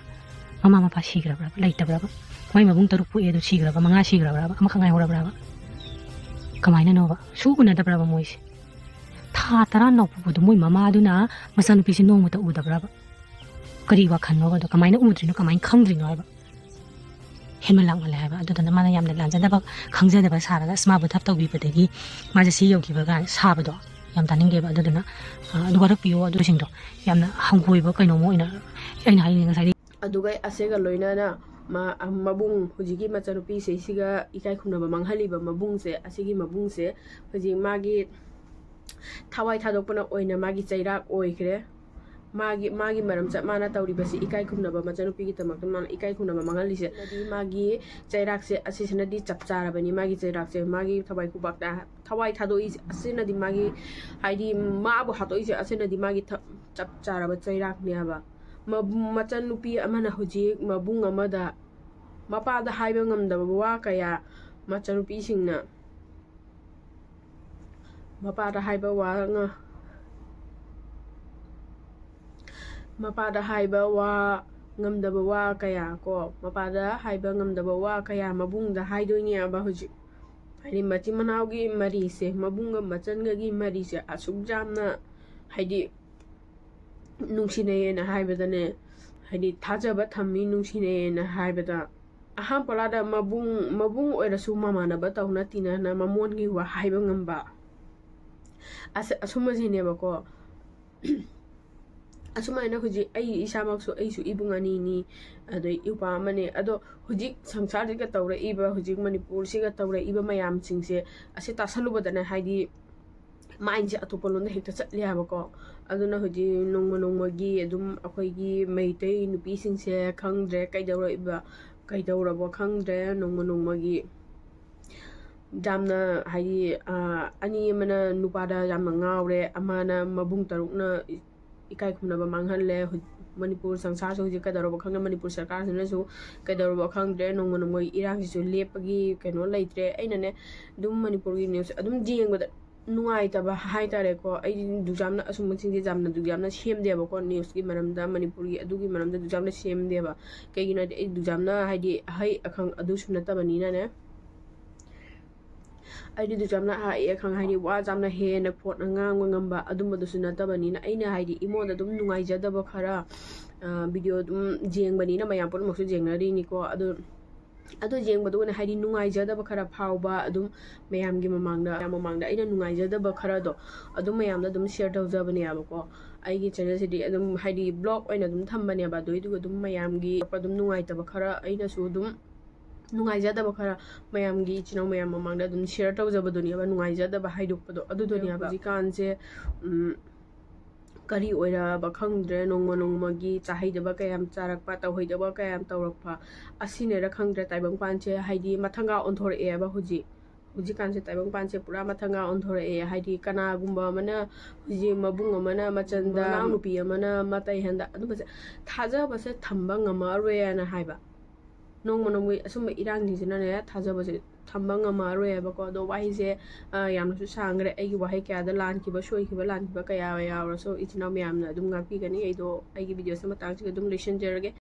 ꯃꯃꯥ ꯃꯄꯥ ꯁꯤꯈ꯭ꯔꯕ꯭ꯔꯕ? ꯂꯩꯇꯕ꯭ꯔꯕ? ꯃꯣꯏ ꯃꯕꯨꯡ ꯇꯔꯨꯛ ꯄꯣꯛꯑꯦ, ꯑꯗꯨ ꯁꯤꯈ꯭ꯔꯕ? ꯃꯉꯥ ꯁꯤꯈ꯭ꯔꯕ꯭ꯔꯕ? ꯑꯃꯈꯛ ꯉꯥꯏꯍꯧꯔꯕ꯭ꯔꯕ? ꯀꯃꯥꯏꯅꯅꯣꯕ? ꯁꯨ ꯎꯅꯗꯕ꯭ꯔꯕ ꯃꯣꯏꯁꯦ? ꯊꯥ ꯇꯔꯥ ꯅꯧꯄꯣꯛꯄꯗꯣ ꯃꯣꯏ ꯃꯃꯥꯗꯨꯅ ꯃꯆꯥꯅꯨꯄꯤꯁꯦ ꯅꯣꯡꯃꯇ ꯎꯗꯕ꯭ꯔꯕ? ꯀꯔꯤ ꯋꯥꯈꯜꯅꯣꯕ ꯑꯗꯣ? ꯀꯃꯥꯏꯅ ꯎꯗ꯭ꯔꯤꯅꯣ? ꯀꯃꯥꯏꯅ ꯈꯪꯗ꯭ꯔꯤꯅꯣ ꯍꯥꯏꯕ? ꯍꯦꯟꯃꯟ ꯂꯥꯛꯃꯜꯂꯦ ꯍꯥꯏꯕ꯫ ꯑꯗꯨꯗꯨꯅ ꯃꯥꯅ ꯌꯥꯝꯅ ꯂꯥꯟꯖꯗꯕ, ꯈꯪꯖꯗꯕ ꯁꯥꯔꯒ ꯑꯁ ꯃꯥꯕꯨ ꯊꯕꯛ ꯇꯧꯕꯤꯕꯗꯒꯤ ꯃꯥꯁꯦ ꯁꯤ ꯌꯧꯈꯤꯕ ꯀꯥꯏꯅ ꯁꯥꯕꯗꯣ ꯌꯥꯝ ꯇꯥꯅꯤꯡꯗꯦꯕ꯫ ꯑꯗꯨꯗꯨꯅ ꯑ, ꯑꯗꯨ ꯋꯥꯔꯛꯄꯤꯌꯣ, ꯑꯗꯨꯁꯤꯡꯗꯣ ꯌꯥꯝꯅ ꯍꯪꯒꯣꯏꯕ ꯀꯩꯅꯣꯝꯃ ꯑꯣꯏꯅ ꯑꯩꯅ ꯍꯥꯏꯅꯤꯡꯉꯤ ꯉꯁꯥꯏꯗꯤ꯫ ꯑꯗꯨꯒ ꯑꯁꯤꯒ ꯂꯣꯏꯅꯅ ꯃꯥ-, ꯃꯕꯨꯡ, ꯍꯧꯖꯤꯛꯀꯤ ꯃꯆꯥꯅꯨꯄꯤꯁꯤꯒ ꯏꯀꯥꯏ ꯈꯨꯝꯅꯕ ꯃꯥꯡꯍꯜꯂꯤꯕ ꯃꯕꯨꯡꯁꯦ, ꯑꯁꯤꯒꯤ ꯃꯕꯨꯡꯁꯦ ꯍꯧꯖꯤꯛ ꯃꯥꯒꯤ ꯊꯋꯥꯏ ꯊꯥꯗꯣꯛꯄꯅ ꯑꯣꯏꯅ ꯃꯥꯒꯤ ꯆꯩꯔꯥꯛ ꯑꯣꯏꯈ꯭ꯔꯦ꯫ ꯃꯥꯒꯤ, ꯃꯥꯒꯤ ꯃꯔꯝ ꯆꯠ ꯃꯥꯅ ꯇꯧꯔꯤꯕꯁꯤ ꯏꯀꯥꯏ ꯈꯨꯝꯅꯕ, ꯃꯆꯥꯅꯨꯄꯤꯒꯤꯗꯃꯛꯇ ꯃꯥꯅ ꯏꯀꯥꯏ ꯈꯨꯝꯅꯕ ꯃꯥꯡꯍꯜꯂꯤꯁꯦ꯫ ꯑꯗꯨꯗꯤ ꯃꯥꯒꯤ ꯆꯩꯔꯥꯛꯁꯦ ꯑꯁꯤꯁꯤꯅꯗꯤ ꯆꯞ ꯆꯥꯔꯕꯅꯤ꯫ ꯃꯥꯒꯤ ꯆꯩꯔꯥꯛꯁꯦ, ꯃꯥꯒꯤ ꯊꯋꯥꯏ ꯈꯨꯕꯥꯛꯇ ꯊꯋꯥꯏ ꯊꯥꯗꯣꯛꯏꯁꯦ ꯑꯁꯤꯅꯗꯤ, ꯃꯥꯒꯤ ꯍꯥꯏꯗꯤ ꯃꯥꯕꯨ ꯍꯥꯠꯇꯣꯛꯏꯁꯦ ꯑꯁꯤꯅꯗꯤ ꯃꯥꯒꯤ ꯊ-, ꯆꯞ ꯆꯥꯔꯕ ꯆꯩꯔꯥꯛꯅꯦꯕ꯫ ꯃ-, ꯃꯆꯟꯅꯨꯄꯤ ꯑꯃꯅ ꯍꯧꯖꯤꯛ ꯃꯕꯨꯡ ꯑꯃꯗ ꯃꯄꯥꯗ ꯍꯥꯏꯕ ꯉꯝꯗꯕ ꯋꯥ ꯀꯌꯥ, ꯃꯆꯟꯅꯨꯄꯤꯁꯤꯡꯅ ꯃꯄꯥꯗ ꯍꯥꯏꯕ ꯋꯥ ꯉ-, ꯃꯄꯥꯗ ꯍꯥꯏꯕ ꯋꯥ ꯉꯝꯗꯕ ꯋꯥ ꯀꯌꯥ ꯀꯣ, ꯃꯄꯥꯗ ꯍꯥꯏꯕ ꯉꯝꯗꯕ ꯋꯥ ꯀꯌꯥ ꯃꯕꯨꯡꯗ ꯍꯥꯏꯗꯣꯏꯅꯦꯕ ꯍꯧꯖꯤꯛ꯫ ꯍꯥꯏꯗꯤ ꯃꯆꯤꯟ ꯃꯅꯥꯎꯒꯤ ꯃꯔꯤꯁꯦ, ꯃꯕꯨꯡꯒ ꯃꯆꯟꯒꯒꯤ ꯃꯔꯤꯁꯦ ꯑꯁꯨꯛ ꯌꯥꯝꯅ ꯍꯥꯏꯗꯤ ꯅꯨꯡꯁꯤꯅꯩꯌꯦꯅ ꯍꯥꯏꯕꯗꯅꯦ, ꯍꯥꯏꯗꯤ ꯊꯥꯖꯕ ꯊꯝꯃꯤ, ꯅꯨꯡꯁꯤꯅꯩꯌꯦꯅ ꯍꯥꯏꯕꯗ, ꯑꯍꯥꯟꯕ ꯂꯥꯗ ꯃꯕꯨꯡ, ꯃꯕꯨꯡ ꯑꯣꯏꯔꯁꯨ ꯃꯃꯥꯟꯅꯕ ꯇꯧꯅ ꯇꯤꯟꯅꯅ ꯃꯃꯣꯟꯒꯤ ꯋꯥ ꯍꯥꯏꯕ ꯉꯝꯕ, ꯑꯁ-, ꯑꯁꯨꯝꯕꯁꯤꯅꯦꯕꯀꯣ꯫ ꯑꯁꯨꯃꯥꯏꯅ ꯍꯧꯖꯤꯛ ꯑꯩ ꯏꯁꯥꯃꯛꯁꯨ, ꯑꯩꯁꯨ ꯏꯕꯨꯡ ꯑꯅꯤꯅꯤ, ꯑꯗꯩ ꯏꯄꯥ ꯑꯃꯅꯦ꯫ ꯑꯗꯣ ꯍꯧꯖꯤꯛ ꯁꯪꯁꯥꯔꯁꯤꯒ ꯇꯧꯔꯛꯏꯕ, ꯍꯧꯖꯤꯛ ꯃꯅꯤꯄꯨꯔꯁꯤꯒ ꯇꯧꯔꯛꯏꯕ ꯃꯌꯥꯝꯁꯤꯡꯁꯦ, ꯑꯁꯤ ꯇꯥꯁꯜꯂꯨꯕꯗꯅꯦ, ꯍꯥꯏꯗꯤ ꯃꯥꯏꯟꯁꯦ ꯑꯇꯣꯞꯄ ꯂꯣꯝꯗ ꯍꯦꯛꯇ ꯆꯠꯂꯦ ꯍꯥꯏꯕꯀꯣ꯫ ꯑꯗꯨꯅ ꯍꯧꯖꯤꯛ ꯅꯣꯡꯃ ꯅꯣꯡꯃꯒꯤ ꯑꯗꯨꯝ ꯑꯩꯈꯣꯏꯒꯤ ꯃꯩꯇꯩ ꯅꯨꯄꯤꯁꯤꯡꯁꯦ ꯈꯪꯗ꯭ꯔꯦ ꯀꯩꯗꯧꯔꯛꯏꯕ, ꯀꯩꯗꯧꯔꯕ ꯈꯪꯗ꯭ꯔꯦ, ꯅꯣꯡꯃ ꯅꯣꯡꯃꯒꯤ ꯌꯥꯝꯅ, ꯍꯥꯏꯗꯤ, ꯑ, ꯑꯅꯤ ꯑꯃꯅ ꯅꯨꯄꯥꯗ ꯌꯥꯝꯅ ꯉꯥꯎꯔꯦ, ꯑꯃꯅ ꯃꯕꯨꯡ ꯇꯔꯨꯛꯅ ꯏꯀꯥꯏ ꯈꯨꯝꯅꯕ ꯃꯥꯡꯍꯜꯂꯦ꯫ ꯍꯧ-, ꯃꯅꯤꯄꯨꯔ ꯁꯪꯁꯥꯔꯁꯨ ꯍꯧꯖꯤꯛ ꯀꯩꯗꯧꯔꯕ ꯈꯪꯗꯦ, ꯃꯅꯤꯄꯨꯔ ꯁꯔꯀꯥꯔꯁꯤꯅꯁꯨ ꯀꯩꯗꯧꯔꯕ ꯈꯪꯗ꯭ꯔꯦ, ꯅꯣꯡꯃ ꯅꯣꯡꯃꯒꯤ ꯏꯔꯥꯡꯁꯤꯁꯨ ꯂꯦꯞꯄꯒꯤ ꯀꯩꯅꯣ ꯂꯩꯇ꯭ꯔꯦ꯫ ꯑꯩꯅꯅꯦ, ꯑꯗꯨꯝ ꯃꯅꯤꯄꯨꯔꯒꯤ ꯅ꯭ꯌꯨꯁ ꯑꯗꯨꯝ ꯌꯦꯡꯕꯗ ꯅꯨꯡꯉꯥꯏꯇꯕ ꯍꯥꯏꯇꯥꯔꯦꯀꯣ꯫ ꯑꯩꯗꯤ ꯗꯨꯛ ꯌꯥꯝꯅ ꯑꯁꯨꯝꯕꯁꯤꯡꯁꯦ ꯌꯥꯝꯅ ꯗꯨꯛ ꯌꯥꯝꯅ ꯁꯦꯝꯗꯦꯕꯀꯣ, ꯅ꯭ꯌꯨꯁꯀꯤ ꯃꯔꯝꯗ, ꯃꯅꯤꯄꯨꯔꯒꯤ ꯑꯗꯨꯒꯤ ꯃꯔꯝꯗ ꯗꯨꯛ ꯌꯥꯝꯅ ꯁꯦꯝꯗꯦꯕ꯫ ꯀꯩꯒꯤꯅꯣ ꯍꯥꯏꯗꯤ, ꯑꯩ ꯗꯨꯛ ꯌꯥꯝꯅ, ꯍꯥꯏꯗꯤ, ꯑꯍꯩ ꯑꯈꯪ ꯑꯗꯨꯁꯨ ꯅꯠꯇꯕꯅꯤꯅꯅꯦ꯫ ꯑꯩꯗꯤ ꯗꯨꯛ ꯌꯥꯝꯅ ꯑꯍꯩ ꯑꯈꯪ, ꯍꯥꯏꯗꯤ, ꯋꯥ ꯌꯥꯝꯅ ꯍꯦꯟꯅ ꯐꯣꯠꯅ ꯉꯥꯡꯕ ꯉꯝꯕ ꯑꯗꯨꯝꯕꯗꯨꯁꯨ ꯅꯠꯇꯕꯅꯤꯅ, ꯑꯩꯅ, ꯍꯥꯏꯗꯤ, ꯏꯃꯣꯟꯗ ꯑꯗꯨꯝ ꯅꯨꯡꯉꯥꯏꯖꯗꯕ ꯈꯔ, ꯑ, ꯚꯤꯗꯤꯑꯣ ꯑꯗꯨꯝ ꯌꯦꯡꯕꯅꯤꯅ ꯃꯌꯥꯝ ꯄꯨꯝꯅꯃꯛꯁꯨ ꯌꯦꯡꯅꯔꯤꯅꯤꯀꯣ꯫ ꯑꯗꯨ, ꯑꯗꯨ ꯌꯦꯡꯕꯗꯨꯒꯅꯦ, ꯍꯥꯏꯗꯤ, ꯅꯨꯡꯉꯥꯏꯖꯗꯕ ꯈꯔ ꯐꯥꯎꯕ, ꯑꯗꯨꯝ ꯃꯌꯥꯝꯒꯤ ꯃꯃꯥꯡꯗ, ꯃꯌꯥꯝ ꯃꯃꯥꯡꯗ ꯑꯩꯅ ꯅꯨꯡꯉꯥꯏꯖꯗꯕ ꯈꯔꯗꯣ ꯑꯗꯨꯝ ꯃꯌꯥꯝꯗ ꯑꯗꯨꯝ ꯁꯤꯌꯔ ꯇꯧꯖꯕꯅꯦꯕꯀꯣ꯫ ꯑꯩꯒꯤ ꯆꯦꯅꯦꯜꯁꯤꯗꯤ ꯑꯗꯨꯝ, ꯍꯥꯏꯗꯤ, ꯕ꯭ꯂꯣꯛ ꯑꯣꯏꯅ ꯑꯗꯨꯝ ꯊꯝꯕꯅꯦꯕ, ꯑꯗꯨꯏꯗꯨꯒ ꯑꯗꯨꯝ ꯃꯌꯥꯝꯒꯤ ꯑꯗꯨꯝ ꯅꯨꯡꯉꯥꯏꯇꯕ ꯈꯔ ꯑꯩꯅꯁꯨ ꯑꯗꯨꯝ ꯅꯨꯡꯉꯥꯏꯖꯗꯕ ꯈꯔ ꯃꯌꯥꯝꯒꯤ, ꯏꯆꯤꯟ ꯏꯅꯥꯎ ꯃꯌꯥꯝ ꯃꯃꯥꯡꯗ ꯑꯗꯨꯝ ꯁꯤꯌꯔ ꯇꯧꯖꯕꯗꯨꯅꯦꯕ, ꯅꯨꯡꯉꯥꯏꯖꯗꯕ ꯍꯥꯏꯗꯣꯛꯄꯗꯣ ꯑꯗꯨꯗꯨꯅꯦꯕ꯫ ꯍꯧꯖꯤꯛꯀꯥꯟꯁꯦ, ꯎꯝ, ꯀꯔꯤ ꯑꯣꯏꯔꯕ ꯈꯪꯗ꯭ꯔꯦ, ꯅꯣꯡꯃ ꯅꯣꯡꯃꯒꯤ ꯆꯥꯍꯩꯗꯕ ꯀꯌꯥꯝ ꯆꯥꯔꯛꯄ, ꯇꯧꯍꯩꯗꯕ ꯀꯌꯥꯝ ꯇꯧꯔꯛꯄ, ꯑꯁꯤꯅꯔ ꯈꯪꯗ꯭ꯔꯦ, ꯇꯥꯏꯕꯪꯄꯥꯟꯁꯦ, ꯍꯥꯏꯗꯤ, ꯃꯊꯪꯒ ꯑꯣꯟꯊꯣꯔꯛꯑꯦꯕ ꯍꯧꯖꯤꯛ꯫ ꯍꯧꯖꯤꯛꯀꯥꯟꯁꯦ ꯇꯥꯏꯕꯪꯄꯥꯟꯁꯦ ꯄꯨꯔꯥ ꯃꯊꯪꯒ ꯑꯣꯟꯊꯣꯔꯛꯑꯦ꯫ ꯍꯥꯏꯗꯤ, ꯀꯅꯥꯒꯨꯝꯕ ꯑꯃꯅ, ꯍꯧꯖꯤꯛ ꯃꯕꯨꯡ ꯑꯃꯅ ꯃꯆꯟꯗ, ꯃꯅꯥꯎꯅꯨꯄꯤ ꯑꯃꯅ ꯃꯇꯩ ꯍꯟꯗ, ꯑꯗꯨꯝꯕꯁꯦ, ꯊꯥꯖꯕꯁꯦ ꯊꯝꯕ ꯉꯝꯃꯛꯑꯔꯣꯏꯅ ꯍꯥꯏꯕ꯫ ꯅꯣꯡꯃ ꯅꯣꯡꯃꯒꯤ ꯑꯁꯨꯝꯕ ꯏꯔꯥꯡꯁꯤꯡꯁꯤꯅꯅꯦ, ꯊꯥꯖꯕꯁꯦ ꯊꯝꯕ ꯉꯝꯃꯛꯑꯔꯣꯏꯕꯀꯣ꯫ ꯑꯗꯣ ꯋꯥꯍꯩꯁꯦ, ꯑ, ꯌꯥꯝꯅꯁꯨ ꯁꯥꯡꯈ꯭ꯔꯦ꯫ ꯑꯩꯒꯤ ꯋꯥꯍꯩ ꯀꯌꯥꯗ ꯂꯥꯟꯈꯤꯕ, ꯁꯣꯏꯈꯤꯕ, ꯂꯥꯟꯈꯤꯕ ꯀꯌꯥ ꯌꯥꯎꯔꯁꯨ, ꯏꯆꯤꯟ ꯏꯅꯥꯎ ꯃꯌꯥꯝꯅ ꯑꯗꯨꯝ ꯉꯥꯛꯄꯤꯒꯅꯤ꯫ ꯑꯩꯗꯣ ꯑꯩꯒꯤ ꯚꯤꯗꯤꯑꯣꯁꯦ ꯃꯇꯥꯡꯁꯤꯗ ꯑꯗꯨꯝ ꯂꯣꯏꯁꯤꯟꯖꯔꯒꯦ꯫